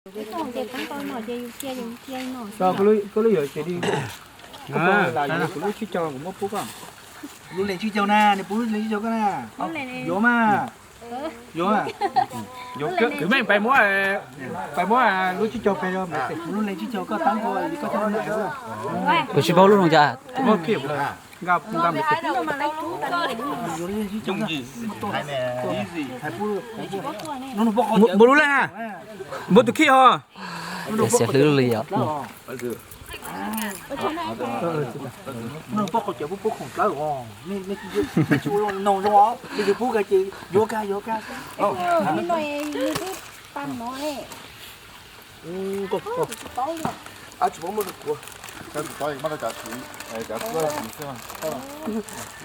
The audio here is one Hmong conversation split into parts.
Koj lub yuav ces li, kuv lub tsib caug kuv muab pub koj. Lub leej tsib caug na, nws pub lub leej tsib caug koj na. Yuav mas. Yuav. Yuav, kuv meej pais muab, pais muab lub tsib caug pem. Lub leej tsib caug koj tab koj li koj coj. Kuv tsis paub lub noo cas. Nqa, nqa. Npaum lub leej na, npaum tus khij ho. Tias xia hlwb li os.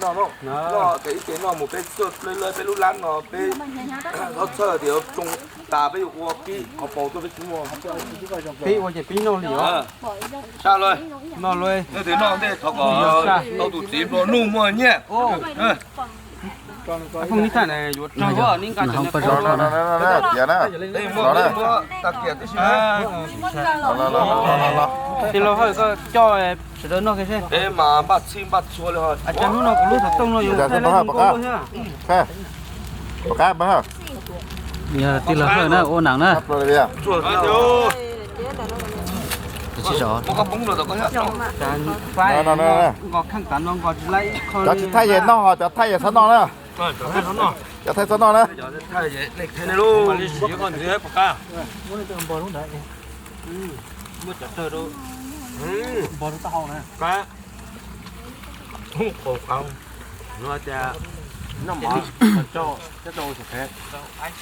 Noj, noj, ces ib ce noj mus peb txawj lawv peb lub lab no peb thov txhawj tias tsoo tas peb yuav ua pib qhov paus tuaj peb tsis muaj. Peb ua ces peb noj li os. Sab lawm. Noj lawm. Noj ntej thov kom tau tus txiv nplua nuj muaj nyiaj. Phooj ywg tag ne yuav raug nws hoob paj zog no na. Tias na, los na. Tis laug hawj koj coj sawv daws noj kiag seb. Cas hnub no kuv lub xov tooj no yuav thaij lawm thiab. Yog tis laug hawj na ua nam na. Tsis zov. Cov tsis thaij yam noj ho cov thaij yam txhob noj na. Cov thaij txhob noj na.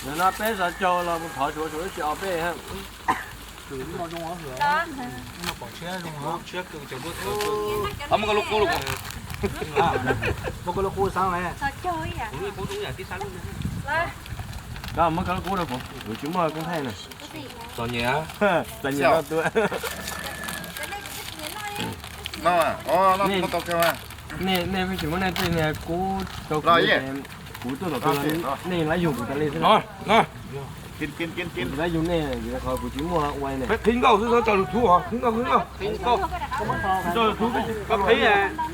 Nim no peb zov caug los mus thov suav suav tsis o peb. Muab koj lub qub los. Muab koj lub qub rau kuv, kuv tsis muaj koob thaij na. Txom nyem, txom nyem no tua. Nej, nej tsis muaj nej tej, kuv tau kuv, kuv tuaj tom nej lab yug kuv tas li xwb. Lab yug nej, qhov kuv tsis muaj ua ne. Peb qhib nkauj xwb, tso lus thub, qhib nkauj, qhib nkauj. Tso lus thub, qhib.